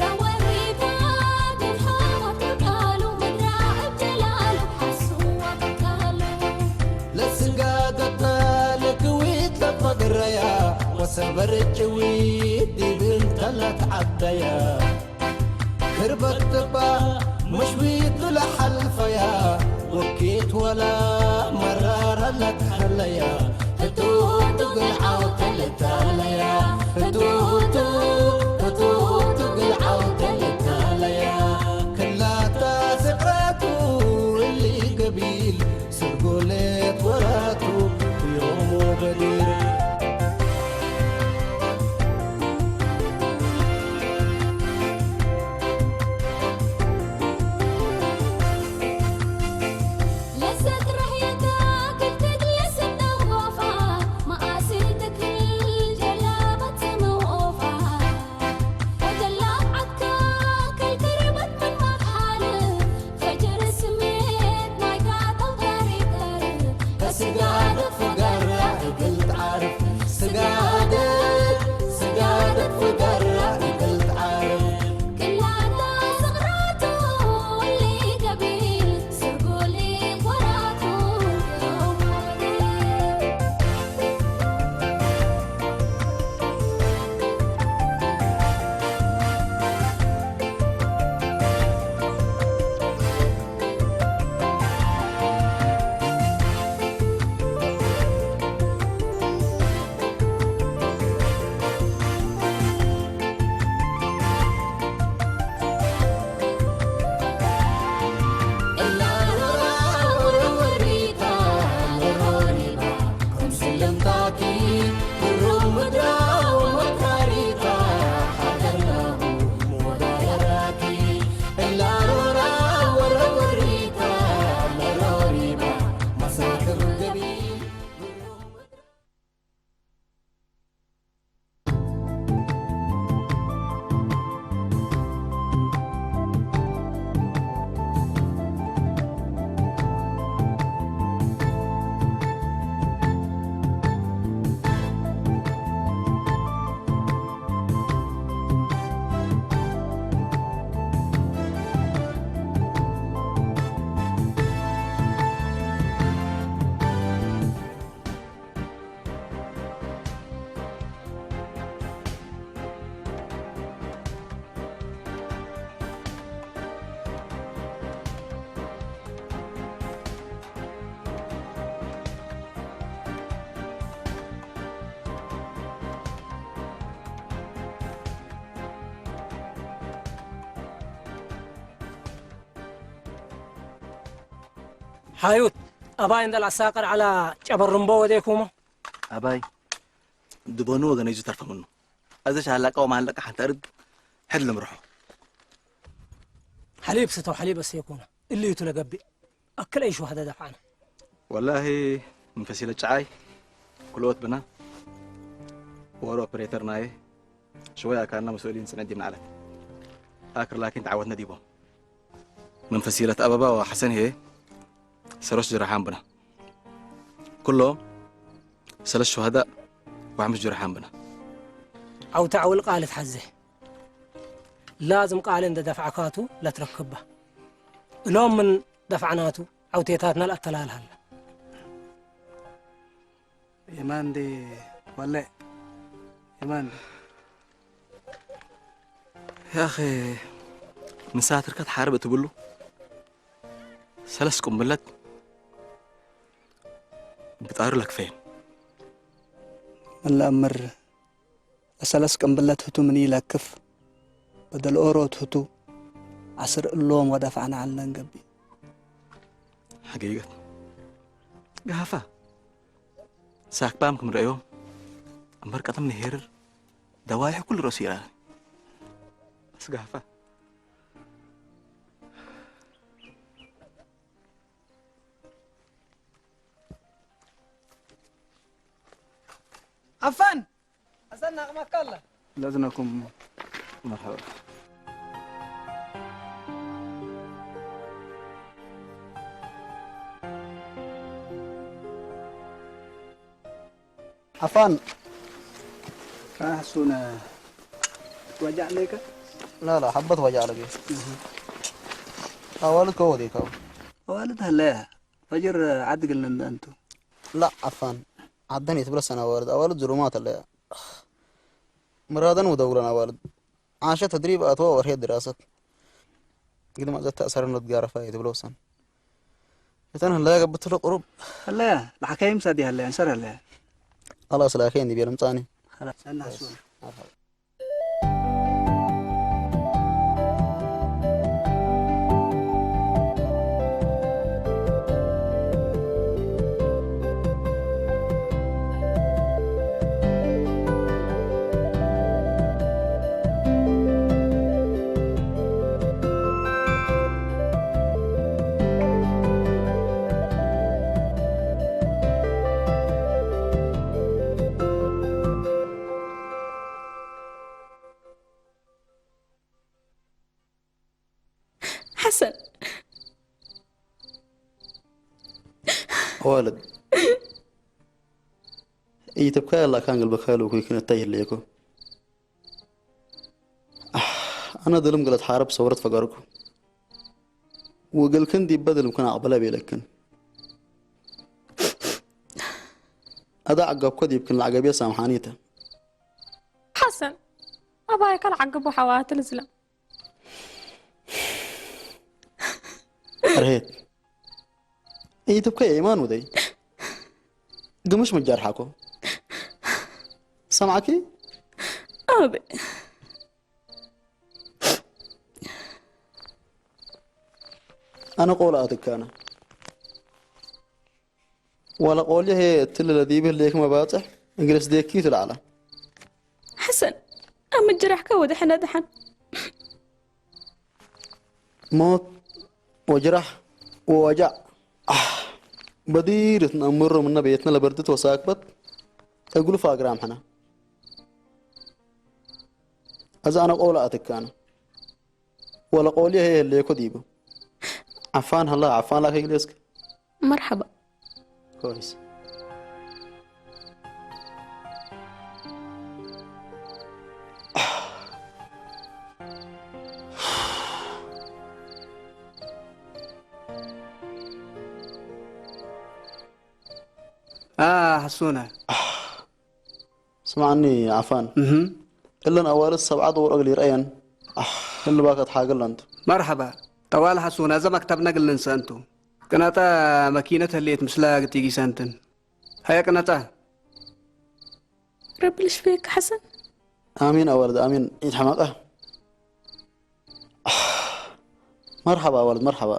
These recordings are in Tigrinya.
ረወሪታ ግን ሓወቱ ቃሉ ምድራ እጀላሉ ሓስዋ ቃሉ ለስጋ ገባለ ክዊት ለፈግረያ ወሰበር ጭዊት ዲብን ተላት ዓደያ ክርበት ጥባ መሽዊት ለሓልፈያ ወኪት ወላ መራራ ለትሐለያ ህቱቱ ግን ዓውተ ልታለያ ህቱቱ ህቱቱ ግን ዓውተ ልታለያ ክላታ ስቅራቱ እሊ ገቢል ስርጎለት ወራቱ ዮሞ በዲር ሓዩት ኣባይ እንደል ኣሳቀር ዓላ ጨበርምቦ ወዴኩሞ ኣባይ ድቦኑ ወገነይ ዝተርፈምኑ ኣዘሽ ሃላቃ ወማሃለቃ ሓንቲ ኣርግ ሕድ ልምርሖ ሓሊብ ስተው ሓሊብ ኣሰየኮነ እልዩ ትለገብእ ኣክል ኣይሹ ሃደ ደፍዓና ወላሂ መንፈሲለ ጨዓይ ኩልኦት ብና ወሮ ኦፕሬተር ናየ ሽወይ ኣካልና መስኡሊን ጽንዕት ዲምናዕለት ኣክር ላኪን ተዓወትነ ዲቦም መንፈሲለት ኣበባ ወሓሰን ህየ ሰሮስ ጅራሓን ብና ኩሎም ሰለስት ሹሃዳእ ወሓምስ ጅሩሓን ብና። ዓውተ ዓውል ቃል ትሓዜ ላዝም ቃል እንደ ደፍዓካቱ ለትረክባ እሎም ምን ደፍዕናቱ ዓውቴታትና ለኣተላልሃላ። የማንዴ ወለ የማንዴ ያኸ ንሳትርከት ሓርብ እትብሉ ሰለስ ቁምብለት ብጣሩ ለክፈየን መለእምር ለሰለስ ቅምብለት ህቱ ምን ይለክፍ በደልኦሮት ህቱ ዓስር እሎም ወደፋዕና ዐልነን ገቢ ሓገይገት ጋፋ ሳክባም ክምረእዮም እምበር ቀጥም ንሄርር ደዋይሕ ኩል ረእሱ ይራን ስጋፋ ዓፋን ኣሰና ኣቕመካ ኣላ ለዝነኩም መርሐባ ዓፋን ካሕሱነ وجع لك؟ لا، لا، حبة وجع لك. أها. أوالد كو وديك أو؟ أوالد هلا يا فجر عاد قلنا أنت. لا، عفان. عدني تبلس أنا أوالد. أوالد ظلمات هلا يا. مرادن ودولن أوالد. عاشت تدريب أتوا ورهي دراسة. قد ما زدت أسر إنه تقارفة يتبلوسن. يتنهن لا يقبط له قروب. هلا يا. الحكاية مسادي هلا يا. أنصر هلا يا. الله سلاخين دي بيلم تاني. خلاص، أنا هسوي. مرحبا. حسن. والد. إي تبكى الله كان قلبك حلو كي كنت تايه ليكو. أنا دلم قلت حارب صورت فقركو. وقل كن دي بدل مكن أقبل بيلكن. أدا عقب كدي يمكن العقبية سامحانيته. حسن، أباي كان عقب وحوات الزلم. رهيت. إي تبكي إيمان ودي. قمش من جرحكو. سامعكي؟ أبي. أنا قول آتك أنا. ولا قولي هي تل الذي به ليك مباطح. إنجلس ديكي تلعلا. حسن، أما جرحك ودحنا دحن. ሞት ወጅራሕ ወወጃዕ። ኣህ፣ በዲር እትነእምሮ ምነ ቤትነ ለበርድት ወሳክበት እግሉ ፋግራም ሕነ። እዚ ኣነ ቆውላ ኣትካነ። ወለ ቆውሊ ሄ ህሌኮ ዲቡ። ዓፋን ሀላ፣ ዓፋን ላከ ይግሌስክ። مرحبا. كويس. آه، حسونة. ስማዕኒ ዓፋን፣ እህም። እለን ኣዋልድ ሰብዓ ዶ ወርቂ ሊረአየን፣ ኣሕ፣ ህልባከ ትሓግል ኣንቱ። መርሐባ። ጠዋል ሐሱን፣ አዘ መክተብነ ግልን ሰእንቱ። ቅነጠ መኪነት ህሌት ምስለ ግጢጊ ሰንትን። ሀየ ቅነጠ። ረቢ ልሽፈየካ ሐሰን። ኣሚን ኣዋልድ፣ ኣሚን። ኢትሐመቀ። ኣሕ፣ መርሐባ ኣዋልድ፣ መርሐባ።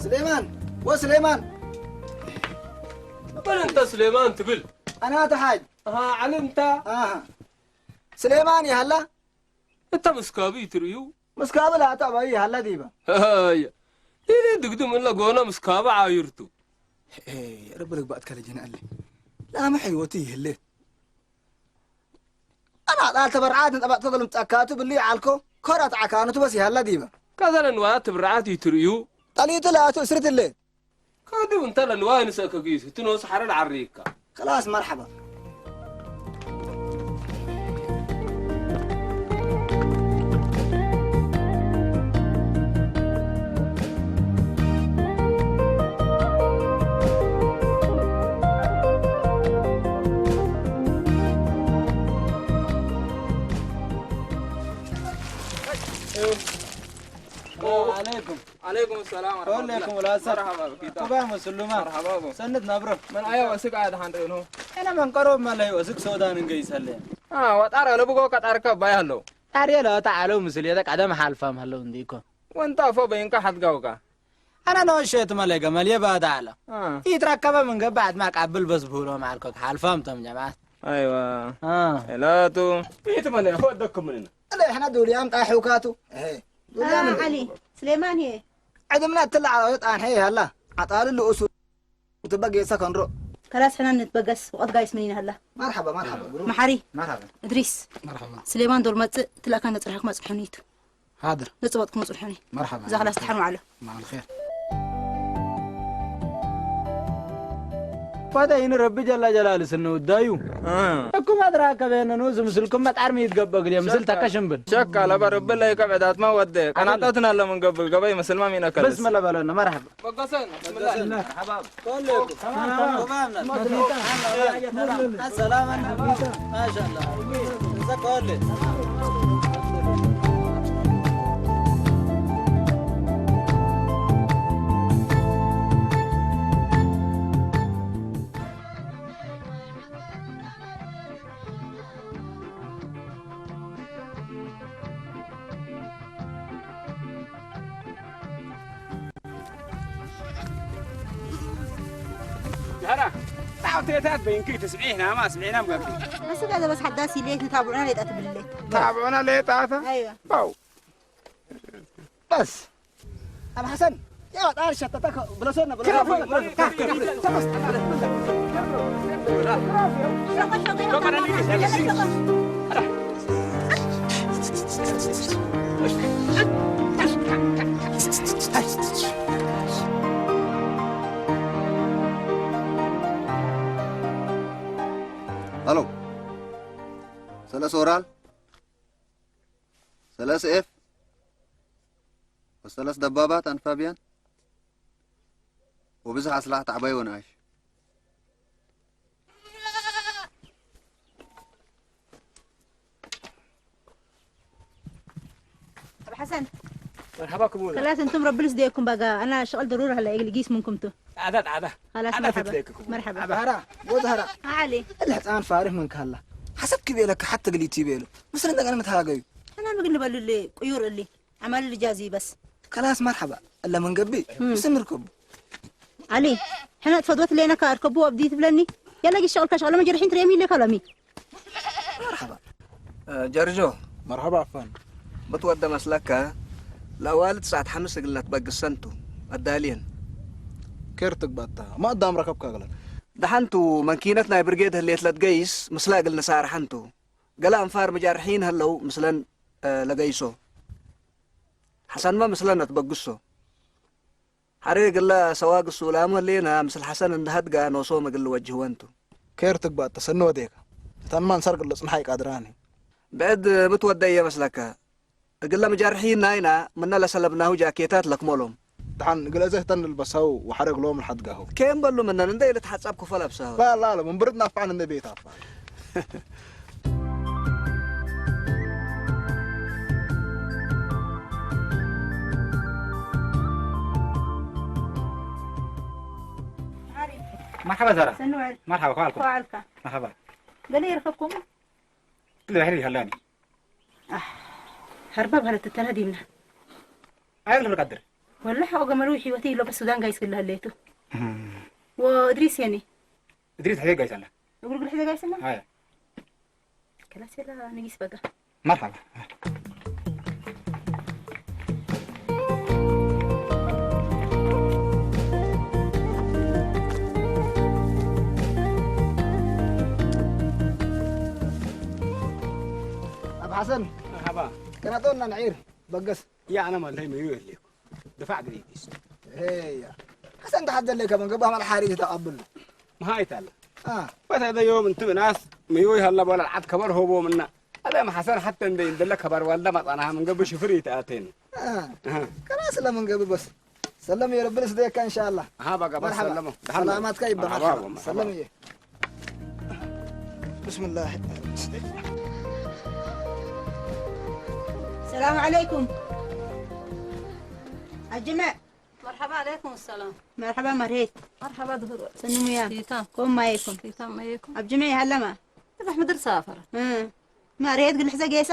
ስሌማን፣ ወስሌማን። መን እንተ ስሌማን ትብል? ኣና ተሓጅ። ኣሃ፣ ዓሊ እንታ? ኣሃ። ስሌማን ይሃላ? እታ ምስካቢ ትርእዩ? ምስካቢ ላታ ባይ ይሃላ ዲባ? ኣየ። ኢሊ ድግድም እለ ጎነ ምስካቢ ዓይርቱ። ኤ፣ ረቢ ልግባእት ከለጀና ኣለ። ላመ ሕይወቱ ይህሌት። ኣና ጣል ተበርዓት ንጠባጥ ተዘልም ጸካቱ ብሊ ዓልኮ ኮራት ዓካኑ ትበስ ይሃላ ዲባ? ከዘለ ንዋ ትብርዓት ይትርእዩ? ጠሊቱ ላቱ እስርት ለ። ካድም እንተ ለንዋይ ንሰእከ ጊስ፣ እቲ ንወስ ሓረ ለዓርይካ። خلاص، مرحبا. السلام عليكم. عليكم السلام ورحمة الله. عليكم السلام. مرحبا بك. طبعا مسلمان. مرحبا بك. سند نبرة. من أيوة وسق عاد حنرينه. أنا من قرب ما لي وسق سودان نجي سلي. آه، وترى لبقوا قطعك باي هلو. تعالوا لا تعالوا مسلي هذاك عدم حال فهم هلو نديكو. وانت فو بينك حد قوقا. أنا نو شيت ما لي قمل يبعد على. آه. يتركب من قبعد ما قبل بس بقولوا معك حال فهم تم جماعة. أيوة. آه. لا تو. إيه تمنى هو دكم مننا. لا، إحنا دول يوم طاحوا كاتو. إيه. دول يوم آه، علي. سليمان هي. ዕድምና እትለዓል ኣውዮት ኣንሐ ይሃላ። ዓጣሉ ልኡሱ ትበገሰ ከንሮ። ከላስ ሕና ንትበገስ ወቐት ጋይስ ምን ይነሃላ። መርሓባ፣ መርሓባ፣ ብሩክ። መሓሪ። መርሓባ። እድሪስ። መርሓባ። ስሌማን ዶር መጽእ ትላእካ ነጽርሕኩም ኣጽርሑኒ ይቱ። ሓድር። ነጽባጥኩም ኣጽርሑኒ። መርሓባ። እዛ ከላስ ተሓርሙ ዓለ። መዓል ኸይር። ፈደይን ረቢ ጀላ ጀላሉ ስንውዳዩ። እ። እኩም ኣድራከበ ነኑ ዝምስልኩም መጣር ምይት ገበ ግዜ ምስል ሸካ። ተከሽምብን። ሸካ ለበ ረቢ ላይ ከብዕዳት ማ ወደ። ቀናጣትና ለምን ገብ ገበይ ምስልማ ሚነከለስ። ብስም ለበለነ መርሓባ። በገሰን፣ ብስምላህ። መርሓባ። ከወለኩም። ሰላም። ሰላም። ሰላም። ሰላም። ሰላም። ሰላም። ሰላም። ዳራ፣ ጣውቴታት በይንኪ ትስሚዕና፣ ማ ስሚዕና ምገብሪ። በስ ጋር በስ ሓዳስ ኢሌት ታብዑና ሌጣ ትብልሌ። ታብዑና ሌጣታ? ኣይዋ። ባው። በስ። ኣብ ሓሰን፣ ያ ጣር ሸተታ ብለሶና፣ ብለሶና። ሃሎ። ሰለስ ኦራል፣ ሰለስ ኤፍ፣ ወሰለስ ደባባት ኣንፋብያን፣ ወብዝሕ ኣስላሕት ዓባይ ወንኣሽ። ኣብ ሓሰን። መርሓባ ክቡር። ከላስ እንቱም ረብልስ ደየኩም ባጋ፣ ኣና ሸቐል ደሩር ሃላ የግል ጊስ ምንኩምቱ። ጣዕዳ፣ ጣዕዳ። ኸላስ ጣዕዳ መርሓባ። ተትለይክ ክቡር። መርሓባ። ጣዕዳ። ዳህራ፣ ወዳህራ። ዓሊ። እልሕ ህፃን ፋሪህ ምን ካላ። ሓሰብ ክቤለካ ሓተ ግሊት ይቤሉ። ምስለ እንደገና መተሃገዩ። ኣና ምግል በሉል ቁዩር እሊ። ዓማል ልጃዚ በስ። ከላስ መርሓባ። እለ ምን ገቢ። እም። ምስም ርከቡ። ዓሊ። ሕነ ትፈትወት ሌነካ ኣርከቡ ኣብዲ ትብለኒ። የለ ጊስ ሸቐልካ ሸቐለ መጀርሒን ትሬሚ ኢለ ካላሚ። መርሓባ። እ፣ ጀርጆ። መርሓባ ኣፋን። ምትወደ መስለከ፣ ለዋልድ ሰዓት ሓምስ እግልነት በግሰንቱ፣ ኣዳልየን። ኬር ትግባታ፣ ማእዳም ረከብካ እግለት። ደሓንቱ፣ መንኪነት ናይ ብርጌድ ህሌት ለትገይስ፣ ምስላ እግል ንሳር ሓንቱ። ገለ ኣንፋር መጃርሒን ህለው፣ ምስለን፣ እ፣ ለገይሶ። ሓሰንመ ምስለን ነትበግሶ። ሓሬ እግለ ሰዋግ ሱላሙ ህሌና ምስል ሐሰን እንደ ሀድጋ ኖሶም እግል ወጅህወንቱ። ኬር ትግባእ ተሰኒ ወዴካ። እተን ማንሳር ግለ ጽንሓይ ቃድራኒ። ብዕድ ምትወደየ መስለከ። እግለ መጃርሒና ኢና ምነ ለሰለብናሁ ጃኬታት ለክሞሎም። ደሓን እግለ ዘህተን ልልበሰው ወሐረግሎም ልሐድጋሁ። ኬም በሉ ምነን እንደ ኢልትሓጸብ ክፎ ለብሰሁ። ባላ ሎም እምብርድ ናፋዕን እንደ ቤት ኣፋ። መርሓባ ዛራ። ሰንዋል። መርሓባ፣ ከዋልኩም። ከዋልካ። መርሓባ። ገለ ይረኸብኩም? ክልተ ባሕሪ ይሃላኒ። ኣሕ፣ ሀርባ ባህለት ተተናዲምና። ኣይብል ርቃድር። ወላ ሓቆ ገመሉ ህይወት ይሎ በስ ሱዳን ጋይስ ግለ ህለይቱ። እም። ወእድሪስ የኒ? እድሪስ ሕዘ ጋይስ ኣላ። እግሩ ግለ ሕዘ ጋይስ ኣላ? ኣያ። ከላስ የላ ንጊስ በጋ። መርሓባ። ኣብ ሓሰን። መርሓባ። ከናጦና ንዒር በገስ። ያ ኣነ ማለይ መዩ የድልየኩ። ድፋዕ ግዜ ጊስ። ሄያ። ሓሰን ተሓት ዘለካ መን ገባህ ማል ሓሪ ተቐብል። መሃይት ኣለ። አ። በታ ዮም እንት ብናስ ምዮይ ሀላ በላ ዓድ ከበር ሆቦ ምና። ኣለ መሓሰን ሓተ እንደ እንደለ ከበር ዋልዳ ማጻናሃ ምን ገብ ሽፍር ይተኣተን። አ። ኣሃ። ከላስ ለምን ገብ በስ። ሰለም የረብል ስደካ ኢንሻአላህ። ኣሃ፣ ባጋ ባስ መርሓባ። ሰለሞ። ደሓን ሰላማትካ ይበል። መርሓባ፣ መርሓባ። መርሓባ። ሰለም እየ። ብስምላህ። ሰላም ዓለይኩም። ኣጅመዕ። መርሓባ ዓለይኩም ሰላም። መርሓባ መርሄት። መርሓባ ድሁር። ሰንሙያ። ኪታ። ኮም ማየኩም። ኪታ ማየኩም። ኣብ ጅምዕ ይሃለማ። እዛ ምድር ሳፈረ። እ። መርሄት ግልሕ ዘጌሳ።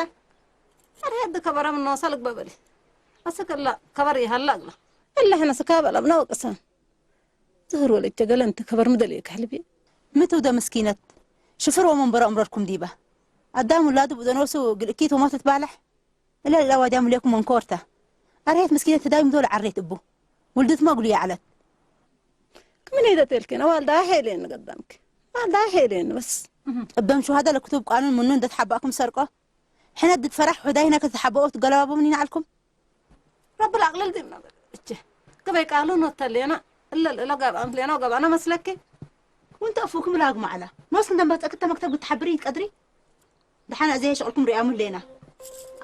መርሄት ድከበረ ምኖ ሰልግ በበሊ። ኣስከላ ከበር ይሃላ ግላ። እላ ሕነ ስካ በላ ብና ወቅሳ። ዝህር ወለጀ ገለ እንተ ከበር ምደል ይከሕልቢ። ምትው ደ ምስኪነት። ሽፍር ወመንበሮ እምረርኩም ዲባ። ኣዳም ውላዱ ብደኖሱ ግልእኪት ወሞተት ባላሕ። እለ ለዋጃም ሌኩም መንኮርታ። ኣርሄት ምስኪነት ተዳይም ዶል ዓሬት እቡ። ውልድት መጉሉ ይዓለት። ክምን ሄደት የልክን ዋልዳ ሄሌን ገዳምክ ዋልዳ ሄሌን በስ እበም ሹሃደ ለክቱብ ቃኑን ምኑ እንደተሓባእኩም ሰርቆ ሕነ ድትፈራሕ ሕዳይ ህነ ከተሓበኦ ትገለባቦም ይንዓልኩም። ረብል ኣቅልል ዲም ነበር እቼ ክበይ ቃሉ ኖተሌና እለል እለ ጋብኣም ሌና ጋባና መስለኪ። ወንተ ኣፉኩም ላግ ማዕላ ኖስ እንደምበጸ ክተ መክተብ ክትሓብሪ ይትቀድሪ። ደሓን ኣዘይ ሸቕልኩም ሪኣሙ ሌና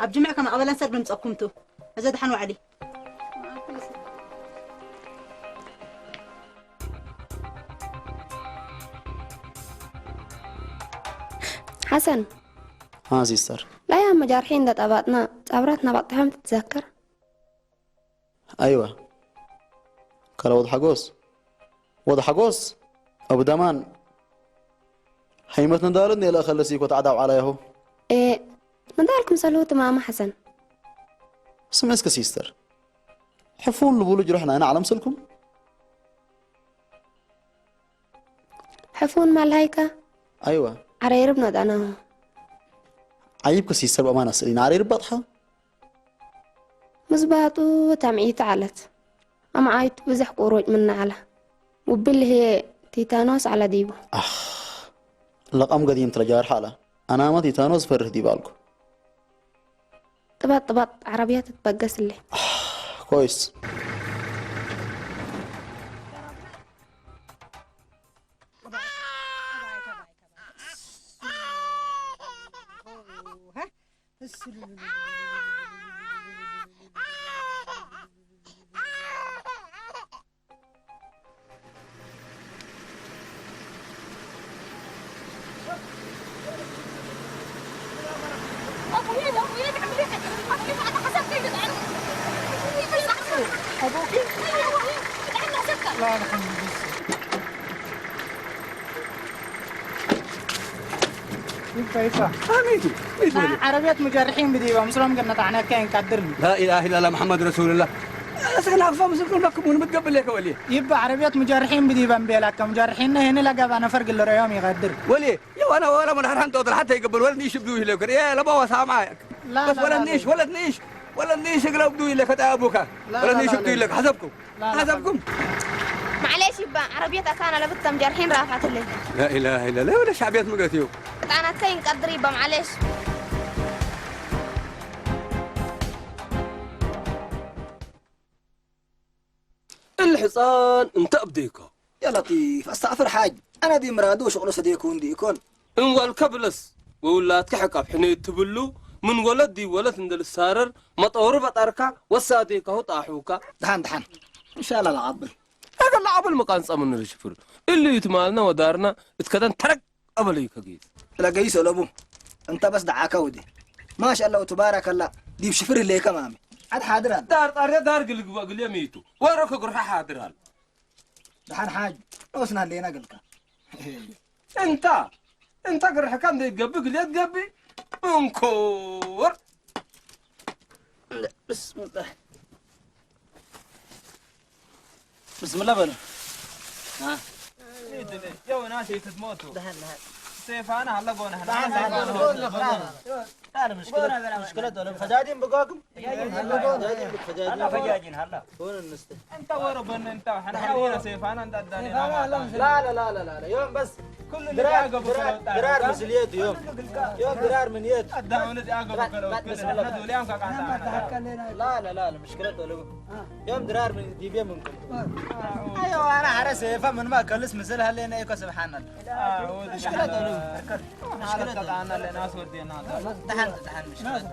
ኣብ ጅምዕ ከም ኣበላን ሰር ብምጸኩም ቱ። ኣዘ ደሓን ዋዕሊ። ሓሰን ها سيستر ላያ መጃርሒ እንዳጣባጥና ጻብራት ናባጥሖም ትትዘክር أيوة كلا وض حقوس وض حقوس أبو دمان هيمت ندالن يلا خلصي كنت عداو على يهو እ ንዳልኩም ሰልሁ ትማማ ሓሰን ስምዕስከ ሲስተር ሕፉን ልቡሉ ጅሩሕና ኢና ዓለም ስልኩም ሕፉን ማልሃይካ ኣይወ ዓረይርብ ነጣና ዓይብከ ሲስተር ብኣማን ኣስእሊና ዓረይርብ ኣጥሓ ምስባጡ ተምዒቱ ዓለት ኣምዓይቱ ብዙሕ ቁሩጭ ምናዓላ ውብል ህየ ቲታኖስ ዓላ ዲቡ ለቃም ገዲም ትለጃርሓ ኣላ ኣናመት ቲታኖስ ዝፈርህ ዲባልኩ ጥባጥ ጥባጥ ዓረብያ ትትበገስለ ኮይስ ዓረብየት ሙጀርሒን ብዲባ ምስሎም ግን ነጣዕነካ ይንቀድር لا إله إلا الله محمد رسول الله እስክናቅፋ ምስልኩም ለክም እውን ምትገብር ለከ ወልየ ይባ ዓረብየት ሙጀርሒን ብዲባ እምቤላካ ሙጀርሒን ነህኒ ለገባ ነፈር ግልረዮም ይቀድር ወልየ የዋና ወላ መድሓር ሓንጦ ጥር ሓታ ይገብር ወለ ንሽ ብዱ ይለክር የ ለባዋ ሳማ لا بس لا ولا لا نيش ولا نيش ولا نيش اقلب دوي لك يا ابوك لا، ولا لا، نيش لا، بدو لا. لك حسبكم لا، لا، حسبكم معليش يبا عربية أكان لبتم جرحين رافعت لي لا اله الا الله ولا شعبيات مقتيو أنا كاين قدري يبا معليش الحصان انت ابديكو يا لطيف استغفر حاج انا دي مرادو شغل سديكون ديكون እንዋልካ ብለስ ወውላድካ ሕቃብ ሕነየት ትብሉ ምን ወለት ዲ ወለት እንደልሳረር መጠውሪ በጠርካ ወሳዴካሁ ጣሑካ ደሓን ደሓን እንሻላ ለዓብል እገ ለዓብል መቃንጻ ምን ርሽፍር እሉ ይትማልና ወዳርና እትከተን ተረቅ ኣበለዩ ከጊዝ ለገይሶ ለቡ እንተ በስ ደዓካ ውዲ ማሻላ ወትባረከላ ዲብ ሽፍር ህሌከ ማሚ ዓድ ሓድር ኣለ ዳር ጣርያ ዳር ግልግባ ግልየ ሚቱ ወሮ ከጉርሓ ሓድር ኣለ ደሓን ሓጅ ኖስና ሌና ገልካ እንታ እንታ ግርሕካ እንደ ይትገብእ ግልየ ትገብእ እንኮር ብስምላህ ብስምላህ በሉ يو ناس يتموتوا ደሓን ደሓን سيفانا هلا قونا ደሓን ደሓን ደሓን ደሓን لا لا مشكلة مشكلة ولا فجاجين بقاكم فجاجين فجاجين هلا فجاجين هلا هون النست انت ورا بن انت حنا خلينا سيفانا انت اداني لا لا لا لا لا يوم بس كل درار اللي درار درار مسؤوليته يوم يوم درار من يد اداهم ندي اقبل بسم الله اليوم كان لا لا لا لا مشكلة ولا يوم درار من ديبيا منكم ايوه انا على سيفا من ما كلس مثل هاللي انا ايكو سبحان الله مشكلة ولا مشكلة انا اللي ناس ودينا دحن دحن مشكلة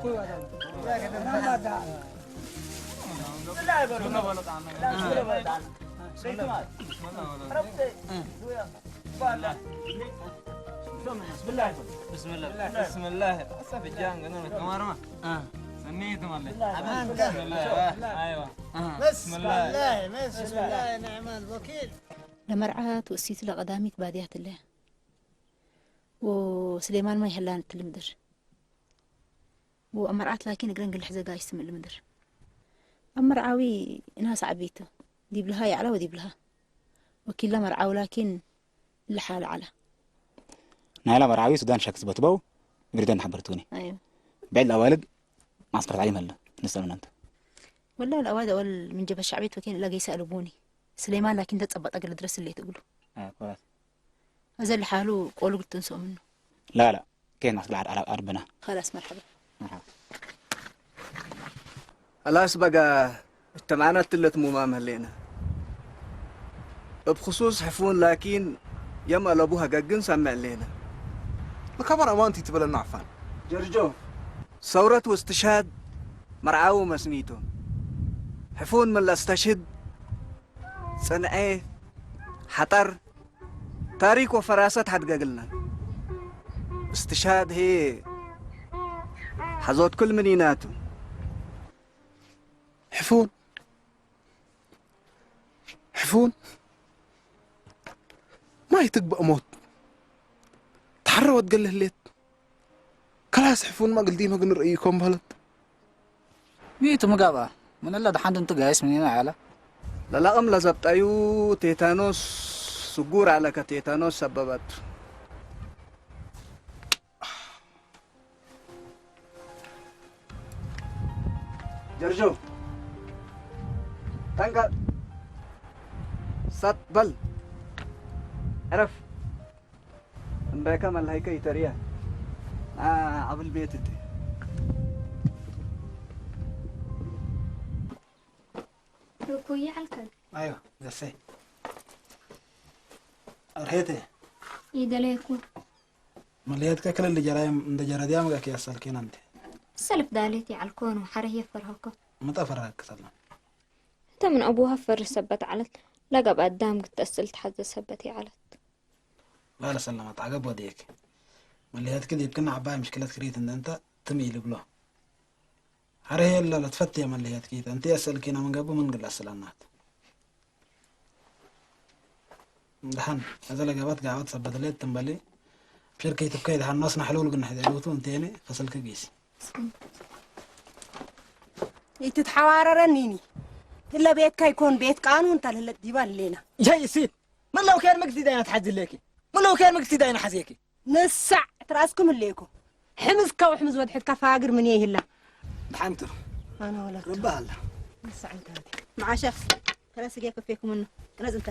بسم الله بسم الله هسه في الجان قلنا لك مرمى سميتم ولا بسم الله ايوه بسم الله بسم الله نعم الوكيل ለመርዓ ትውሲት ለቀዳሚት ባድያት እለ ወስሌማን ማይ ሀላን ትልምድር ወአመርዓት ላኪን እግረን ግልሕ ዘጋ ይስትምል ምድር አመርዓዊ እናስ ዓቢቱ ዲብልሃ ያዕላ ወዲብልሃ ወኪላ መርዓዊ ላኪን ልሓ ለዓላ ናይላ መርዓዊ ሱዳን ሸክ ዝበትበው ብሪደን ሓበርትውኒ ኣዩ ብዕድ ኣዋልድ ማስከር ታዕሊም ሀለ ንስተምናንተ والله الأواد أول من جبهة الشعبية توكين إلا قيس ألبوني. سليمان لكن تتصبط أقل درس اللي تقوله. آه، خلاص. هذا اللي حاله قوله قلت نسوا منه. لا، لا. كاين ناس قاعد على أربنا. خلاص، مرحبا. مرحبا. خلاص بقى، اجتمعنا التلت ممام هلينا. بخصوص حفون لكن يم ألبوها قاقن سمع لينا. لكبر أمانتي تبلنا عفان. جرجو. ثورة واستشهاد مرعاو مسنيتو. حفون من لا استشهد صنعي حطر تاريخ وفراسة حد قاقلنا. استشهاد هي حزوت كل منيناتو. حفون. حفون. ما يتقبأ موت. تحرى وتقله الليت. كلاس حفون ما قل ديما قل رأيكم بهلت. ميتو مقابا. من الله دحان دنتو قايس منينا على. للقم لزبط أيو تيتانوس سقور على كتيتانوس سببت. جرجو. تنقل. سات بل. عرف. امبارح ما الهيكا يتريا. آه، قبل بيت انت. ርኩይ ይዓልከን። ኣዮ፣ ዘሰይ። ኣርሄተ። ይደለየኩ። መለየትከ ክልል ጀራይ እንደ ጀረድያ መጋክ ያሳልኬን ኣንተ። ሰልፍ ዳሌት ይዓልኮኑ፣ ሓረህ የፈርሃኮ። መጣ ፈራክ ሰላም። እንተ ምን ኣቡሃ ፈርህ ሰበት ዓለት፣ ለጋብ ኣዳም ግተስል ተሓዘ ሰበት ይዓለት። ባለ ሰላማት፣ ዓገብ ወዲየክ። መለየትክ ዲብክና ዓባይ ምሽክለት ክሪት እንደ እንተ ትም ይልብሎ። ሓረህ የለ ለትፈትየ መለየትኪ፣ እንቲ የሰልኪና ምን ገቡ ምን ግላ ስላናት። ደሓን፣ እዘ ለገባት ጋባት ሰበት ሌት ትንበሊ፣ ፒር ከይትብከይ ደሓን ኖስ ናሕለውል ግን ሕደ ልውቱ እንቴኒ፣ ፈሰልክ ጊሲ። ይትትሓዋረረኒኒ። እለ ቤትካ ይኮን ቤት ቃኑ እንተ ልህለት ዲባ ሌና። ጀይ ሲት፣ ምን ለው ከር ምግቲ ዳይና ትሓዝለኪ? ምን ለው ከር ምግቲ ዳይና ሓዝየኪ? ንሳዕ ትራስኩም ህሌኩ። ሕምዝካ ወሕምዝ ወድሕትካ ፋግር ምን ይህላ? ደሓንቱ። ኣነ ወለቱ። ርባ ኣላ። ንሳዕ እንታይ? መዓሸፍ። ከረስጌ ከፌኩም ነው። ቅነዝ እንተ።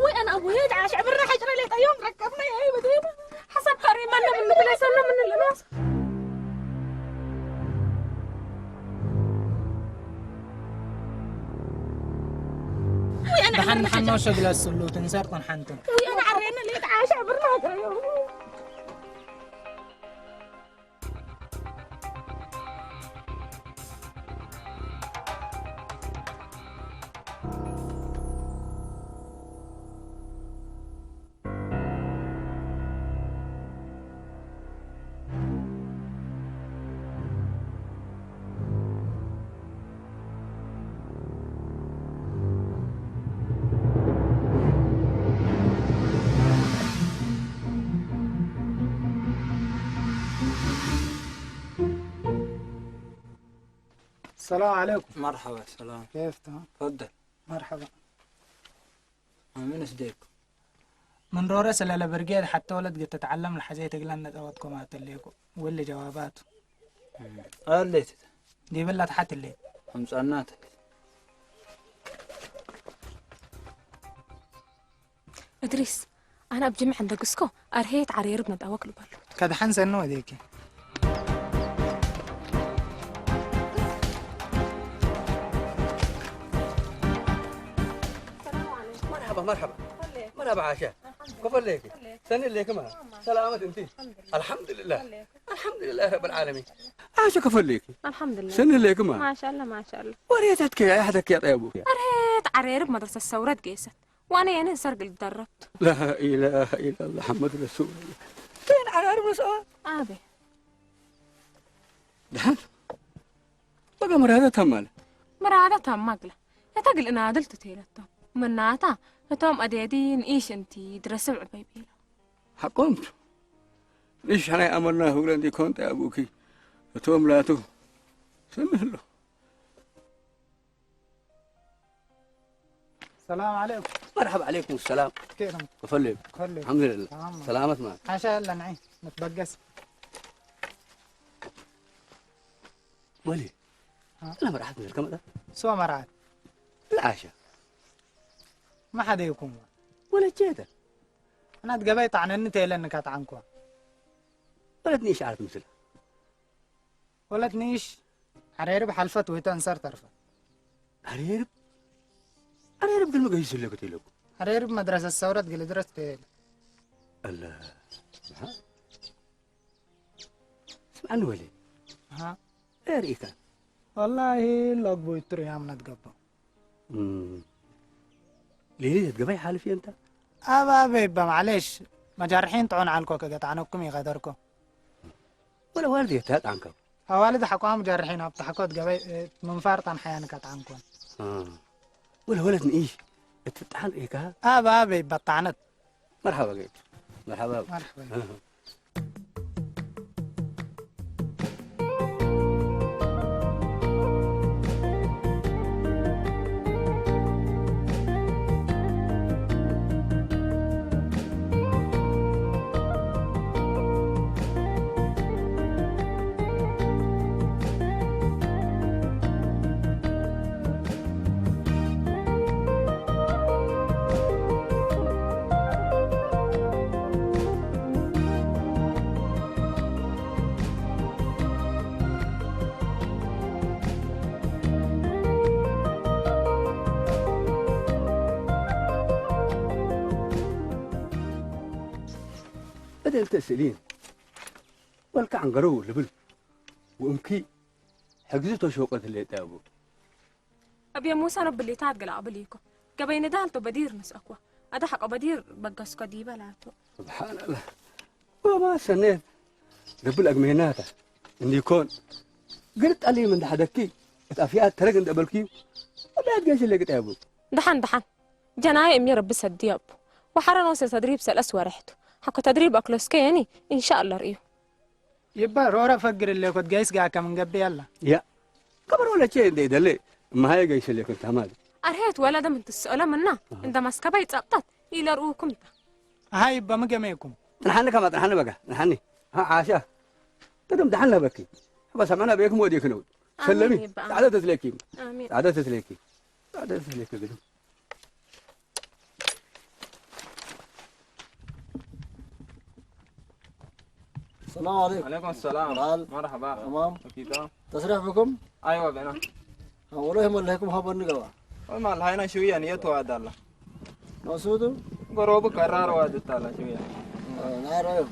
ወይ ኣነ ኣቦየ፣ ዓሽ ዕብርና ሓጭረ ሌጣ እዮም ረከብና፣ ኣይ በደይና። ሓሳብ ካሪ ማንም እንብለ ሰሎም እንልናስ። ወይ ኣነ ደሓን ዕብርና ሓኖ ሓጭረ ሸግላ ስሉ ትንሰር ቆን ሓንትን። ወይ ኣነ ዓሬና ሌጣ ዓሽ ዕብርና ሓጭረ እዮም። السلام عليكم. مرحبا، سلام. كيف تمام؟ تفضل. مرحبا. من اسديك؟ من رورس للا برقيد حتى ولد قد تتعلم لحزيت قلنا توتكم اتليكو واللي جواباته. قال لي ديبلا تحت الليل. همسانات. እድሪስ፣ ኣነ ኣብ ጅምዕ እንደግስኮ ኣርሄት ዓሬርብ መጣወክ ልባሉ። ከድሓን ሰኑ ወዴኪ። مرحبا، مرحبا. مرحبا عاشا. كيف ليك؟ سني ليك ما؟ سلامة انت؟ الحمد لله. الحمد لله رب العالمين. عاشا كيف ليك؟ الحمد لله. سني ليك ما؟ ما شاء الله، ما شاء الله. وريتك يا احدك يا طيبو. ኣርሄት ዓሬርብ መድረሰ ሰውረት ጌሰት። ዋነ የነ ሰርግ ልደረብቱ። لا إله إلا الله محمد رسول الله. ቴን ዓጋር መስኦ። ኣበ። ደሓን። በቃ መራዳ ታማለ። መራዳ ታማግላ። እታ ግልእና ድል ትቴለቶ። መናታ እቶም ኣደየዲ ንኢሽ እንቲ ድረስብ ዕበይ ቤሎ። ሓቆምቱ። ንኢሽ ሓናይ ኣመልና ህብለ እንዲኮን ጠያቡኪ። እቶም ላቱ ስምህ ኣሎ። السلام عليكم. مرحبا عليكم السلام. كيفك؟ كفلك. كفلك. الحمد لله. تمام. سلامت ما. حاشا يلا نعيش نتبقس. ولي. ها؟ لا مرحبا من الكاميرا. سوى مرعد. العاشا. ما حدا يكون. ولا جيتا. أنا تقبيت عن النت إلى أنك عنكوا. ولا تنيش عارف مثل. ወለት ንኢሽ ዓሬርብ ሓልፈት ወይ ተንሰር ተርፈት። ዓሬርብ? ዓሬርብ ግን መገሂ ስለኩት ኢለኩ። ዓሬርብ መድረሰት ሰውረት ግልድረት ተየለ። ኣላ። ስምዓኒ ወለ። ሃ? ርእካ። ወላሂ ሎግቦ ይትሩ ያምነት ገባ። እም። ሌሊት ገባይ ሓልፍ የንታ? ኣባበ ይባ ማዕሌሽ። መጃርሒን ጥዑን ዓልኮ ከገጣዕነኩም ይኸደርኮ። ወላ ዋልድ የታጣንከ። ኣዋልድ ሓቋም ጃርሒን ኣብ ታሕኮት ገበይ፣ እ፣ ምንፋር ጣን ሓያን ካጣንኮን። እ። ወላ ወለት ንኢሽ እትጣን ኢካ? ኣብ፣ ኣብ ይበጣዕነት። መርሓባ ገይት። መርሓባ። መርሓባ። እ። بدل تسألين والكعن قرو لبل وأمكي حجزته شوقة اللي تابو. أبي موسى رب اللي تات قلع بليكو. قبي ندالتو بدير نسأكوا. أدا حق بدير بقسكو دي بلاتو. سبحان الله. وما سنيت. قبل أقميناتا. إن يكون. قلت علي من دحدكي. اتأفيات ترق انت بلكي. أبيات قيش اللي قتابو. دحن، دحن. ጀናየ እምኒ ረቢ ሰዲ ኣቦ። ወሓረ ነውሰ ተድሪብ ሰለስ ወርሕቱ። ሓኮ ተድሪብ ኣክሎስከ የኒ፣ ኢንሻኣላ ርእዩ። ይባ ሮራ ፈግር እለ ኮት ጋይስ ጋካ ምን ገቢ ያላ። ያ። ከበር ወለቼ እንደ ደለ፣ መሃየ ጋይስ እለ ኮት ታማል። ኣርሄት ወለደ ምን ትስእሎ ምና፣ እንደ ማስከባይ ጸብጣት፣ ኢለ ርእዩኩም ታ። ሃይ ይባ ምገመይኩም። ጥንሓኒ ከማ ጥንሓኒ በጋ፣ ጥንሓኒ። ሃ ዓሻ። ቅድም ደሓን ለበኪ። ሕባ ሰምዕና ቤክም ወዲክ ነው። ሰለሚ። ኣሜን ይባ። ጻዕዳ ተስለኪ። ኣሜን። ጻዕዳ ተስለኪ። ጻዕዳ ተስለኪ ግድም። السلام عليكم. عليكم السلام. تعال. مرحبا. تمام. كيف؟ تسرح بكم؟ أيوة بنا. والله ما لكم خبر نقوى. ما لهينا شوية نية وعد الله. مقصود؟ قروب قرار وعد الله شوية. آه، نعرف.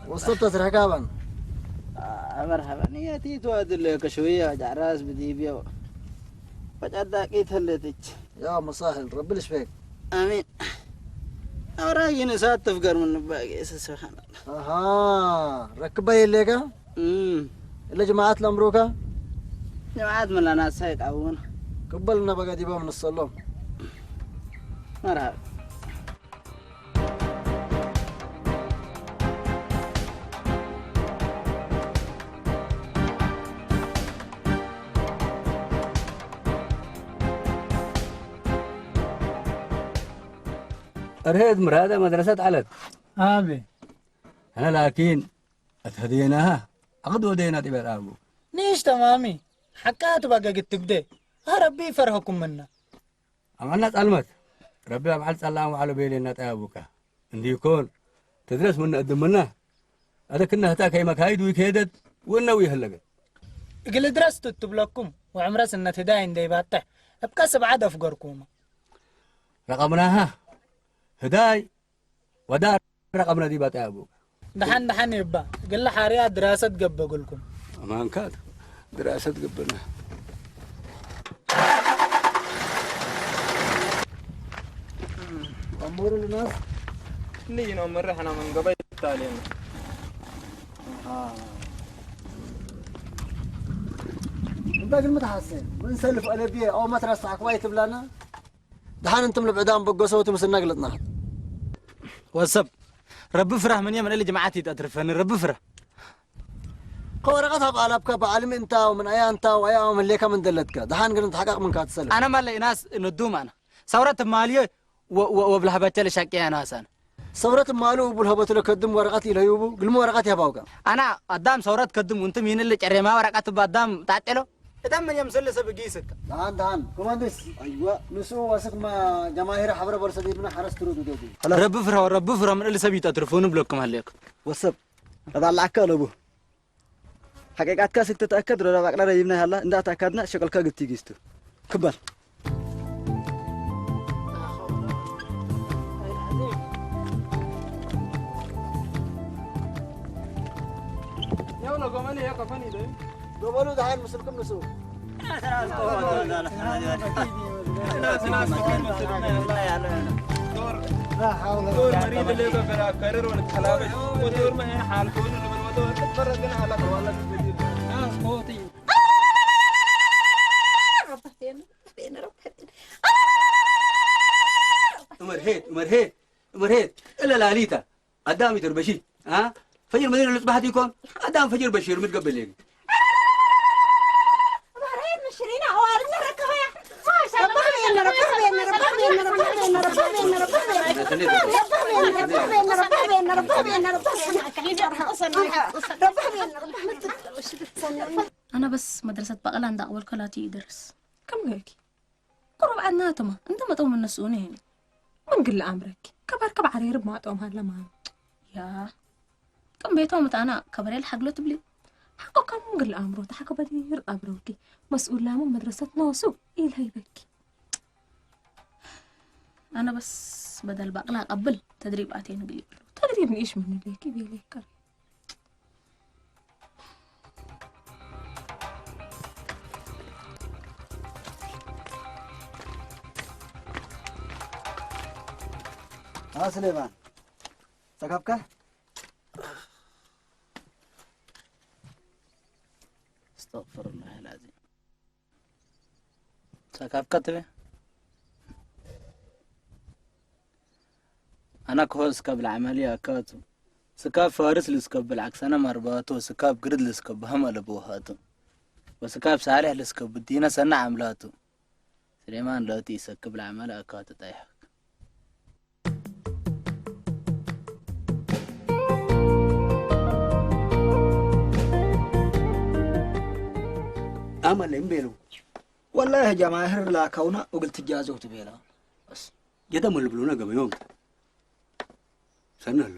وصلت ترحكابا. آه، مرحبا. نيتي توادل لك شوية، جعراس بديبيو. وجدك يتهلتك. يا مسهل، ربي يشفيك. آمين. أوراي نسات تفقر من باقي، سبحان الله. أها، ركبة يليك؟ أمم. إلا جماعات الأمروكا؟ جماعات من لنا سايق أبونا. قبلنا بقى ديبا من الصلوم. مرحبا. أرهد مرادة مدرسة علت. آمين. أنا لكن أتهديناها. أقد ودينا تبعت أبو. نيش تمامي. حكات بقى قد تبدي. ربي فرحكم منا. ኣብ ዓልና ጻልመት፣ ረቢ ኣብ ዓል ጻላም ዋዕሎ ቤሌና ጠያቡካ። እንዲኮን፣ ትድረስ ምነ እድምና፣ ኣደክና ህታ ከይመካይድ ዊከየደት፣ ወነው ይህለገ። እግል ድረስ ትትብለኩም፣ ወዕምረስ እነት ህዳይ እንደይባጥሕ፣ እብቀ ስብዓ ደፍገርኩማ። ረቐምናሃ፣ ህዳይ፣ ወዳር ረቐምና ዲባ ጠያቡ። ደሓን ደሓን ይባ፣ ግለ ሓርያ ድራሰት ገበግልኩም። ኣማንካ ድራሰት ገበና። እምበሩ ንናስ ክንደይ ኢና መራሕና መንገባይ ታልየና። ኣሃ። እንታ ግን ምትሓሰ፣ ምን ሰልፍ ኣለብየ፣ ኣው መትራስ ተሓክባይ ትብላና? ደሓን እንትም ልብዕዳም በገሰው ትምስና ግለጥና። ወሰብ፣ ረቢ ፍራህ ምን የምን ልጅ መዓት ይጠትርፈን፣ ረቢ ፍራህ። ከወረቀት ኣብ ኣላብካ ብዓልሚ እንታው፣ ምን ኣያ እንታው፣ ኣያ መሌካ ምን ደለትካ። ደሓን ግን ተሓቃቅ ምንካ ትሰለ። ኣነ ማለ ኢናስ ንዱም ኣነ። ሰውረት ማልዮ ወ-፣ ወ-፣ ወብላህ በቸለ ሻቂ ኣነ ኣሳነ። ሰውረት ማሉ ቡል ሀበቱ ለከድም ወረቀት ኢለዩቡ፣ ግልሙ ወረቀት ያባውካ። ኣና ኣዳም ሰውረት ከድም ውንትም ይንል ጨሬማ ወረቀት ባዳም ታጨሎ። እታም ምን የምስል ሰብ ጊስካ። ደሓን፣ ደሓን። ኮማንዶስ፣ ኣይዋ፣ ንሱ ወስክ ማ ጀማሂር ሐብረ በርሰ ዲብና ሐረስ ትሩዱ ደጉ። ረቢ ፍራ፣ ረቢ ፍራ ምን እል ሰብ ይጠትርፉን ብለኩም ኣለኩ። ወሰብ፣ ረባላዕካ ኣለቡ። ሓቂቃትካ ስክ ተተኣከድ ረዳ ባቅላ ረይብና ሃላ እንዳ ተኣካድና ሸቀልካ ግብቲ ጊስቱ ክባል። ገበሉ ደሓን ምስልኩም ንሱ። ዑመር ሄድ፣ ዑመር ሄድ፣ ዑመር ሄድ። እለ ላሊታ ኣዳም ይትርበሺ። አ? ፈጅር መዲና ልጽባሕ ዲኮን? ኣዳም ፈጅር በሽር ምትገበል የግ። ኣነ በስ መድረሰት ባቐላ እንዳቕበልከ ላቲ ይደርስ። ከም ገልኪ ቁሩብ ኣናተማ እንተ መጠው ምነስኡን ይሄን ምን ግል ኣምረኪ ከባር ከብ ዓሬር ማጠም ሃለማ ያ ከም ቤቶም እታና ከበሬል ሓግሎ ትብሊ ሓቆ ከም ግል ኣምሮ ተሓከበዲ ርጣብረውኪ መስኡል ላሙ መድረሰት ነወሱ ኢልሃይበኪ ኣነ በስ በደል ባቅላ ቀብል ተድሪብ ኣቴን ግሊ ተድሪብ ንእሽ ምን ለኪ ቤለይከር ها سليمان، سكبك؟ استغفر الله العظيم. سكبك تبي؟ أنا كهوس قبل عملية أكاتو. ስካብ ፋርስ ልስከብ ብልዓክሰነ መርባቱ ወስካብ ግርድ ልስከብ በህም ኣለብውሃቱ ወስካብ ሳሌሕ ልስከብ ብዲነ ሰነ ዓምላቱ ስሌማን ለቲ ይሰክብ ለዓመለ ኣካቱ ጣይሐክ። ኣመለ እምቤሉ ወላሂ ጀማህር ላከውና እግል ትጃዘው ትቤላ ጀደም ልብሉና ገበዮም ሰኒ ኣሎ።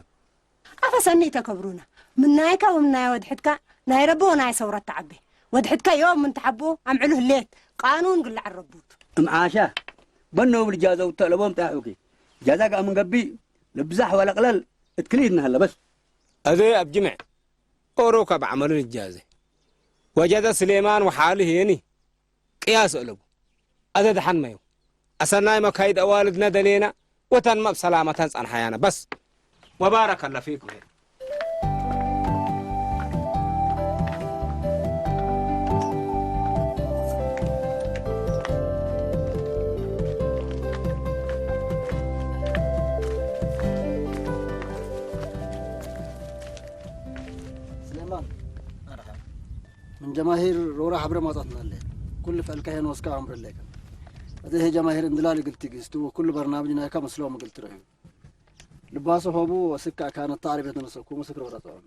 ኣፈ ሰኒ ተከብሩና ምናይካ ወምናይ ወድሕትካ ናይ ረቦ ናይ ሰውረት ተዓቤ ወድሕትካ ዮም ምን ተሓቦ ኣምዕሉ ህሌት ቃኑን ግላዕ ረቡት እምዓሻ በነው ብልጃዘው ተለቦም ጣሑኪ ጃዛ ጋር ምን ገቢ ልብዛሕ ወለቅለል እትክልይድና ሀለ በስ ኣዘ ኣብ ጅምዕ ኦሮ ካብ ዓመሉ ንጃዘ ወጃዘ ስሌማን ወሓሊ ሄኒ ቅያስ እለቡ ኣዘ ደሓን መዩ ኣሰናይ መካይድ ኣዋልድና ደሌና ወታን ማብ ሰላመታን ጸንሓያና በስ ወባረከ ኣላ ፊኩም። ስሌማን ምን ጀማሂር ሮራ ሐብረ ማጻትና ኣለ ኩሉ ፈልካ ሄን ወስካ ኣምር ለካ። እዚ ሄ ጀማሂር እንድላል ግልቲ ግስቱ ወኩሉ በርናምጅ ናይካ መስሎ ምግልቲ ረዩ። ልባሱ ሆቡ ወስካ ካነ ታሪበት ነሰኩ መስክ ሮራ ጸዋም።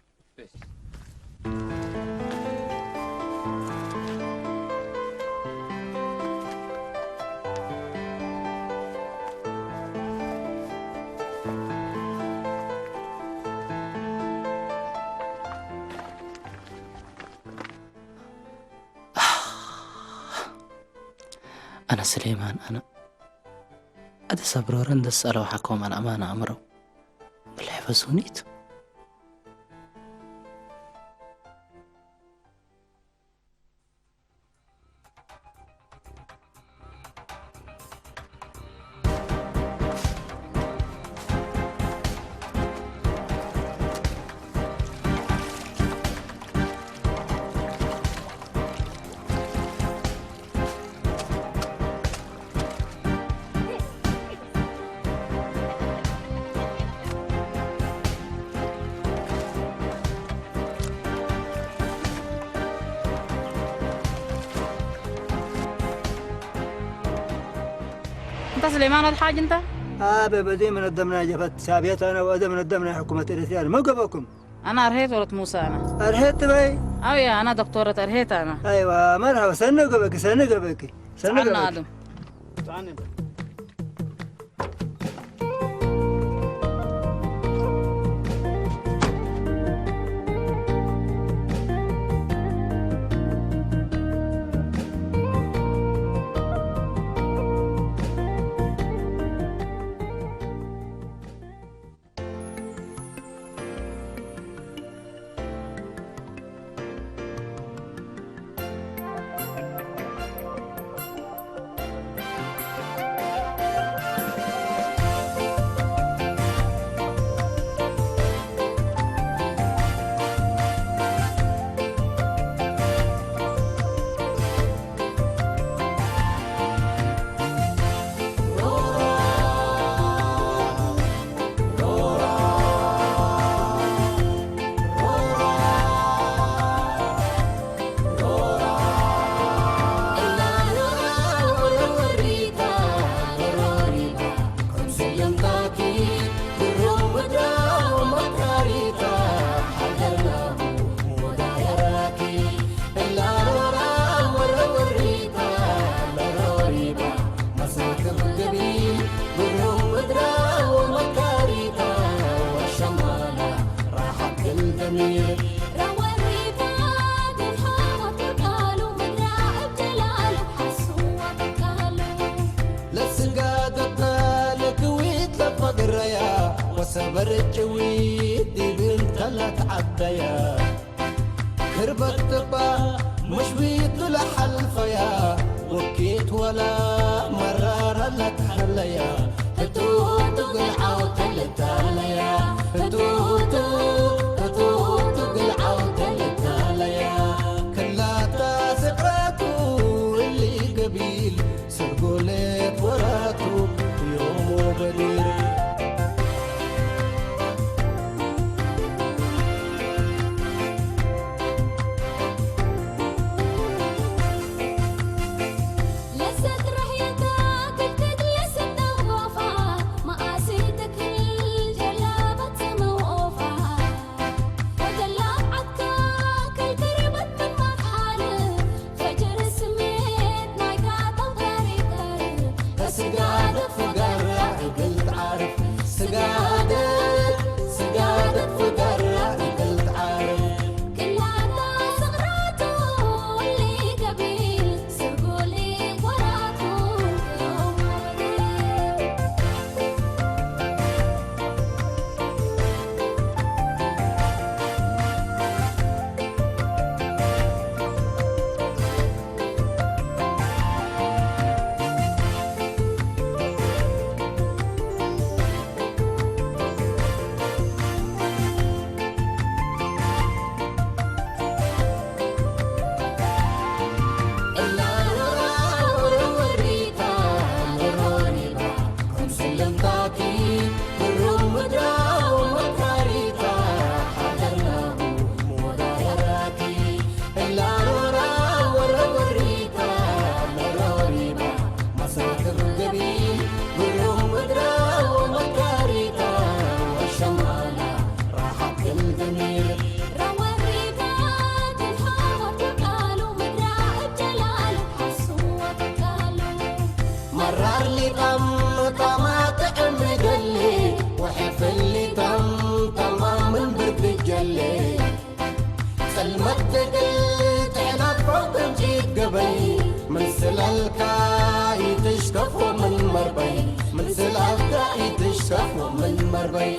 ኣነ ስሌማን ኣነ ኣደ ሰብሮረን ደስ ኣለውሓኮም ኣነ ኣማን ኣእምሮ ብልሕፈ ሱኒት سليمان الحاج انت؟ اه، ببدي من الدمنا جفت سابيت انا واذا من الدمنا حكومه الاسلام ما قبلكم. انا ارهيت ولد موسى انا. ارهيت بي؟ او يا انا دكتوره ارهيت انا. ايوه، مرحبا، سنه قبلك، سنه قبلك، سنه قبلك. ادم. ለስጋደታ ለክዊት ለፈግረያ ወሰበር ጭዊት ዲብን ተለት ዓደያ ክርበት ጥባ ምሽዊቱ ለሓልፈያ ወኪት ወላ መራራ ለትሐለያ ህቱቱ ግልዓው ተልታለያ ህቱቱ ህቱቱ ግልዓው ተልታለያ ክላታ ስቅራቱ እሊ ገቢል ስርጎለት ወራቱ ዮሞ በዲር መራር ሊጣም ጣማ ጥዕም ይደሊ ወሕፍል ሊጣም ጣማ ምን ብርድ ጀሊ ጸልመት ትግል ትሕላፎ ከምጂ ገበይ ምን ስላልካ ይትሽከፎ ምን መርበይ ምን ስላልካ ይትሽከፎ ምን መርበይ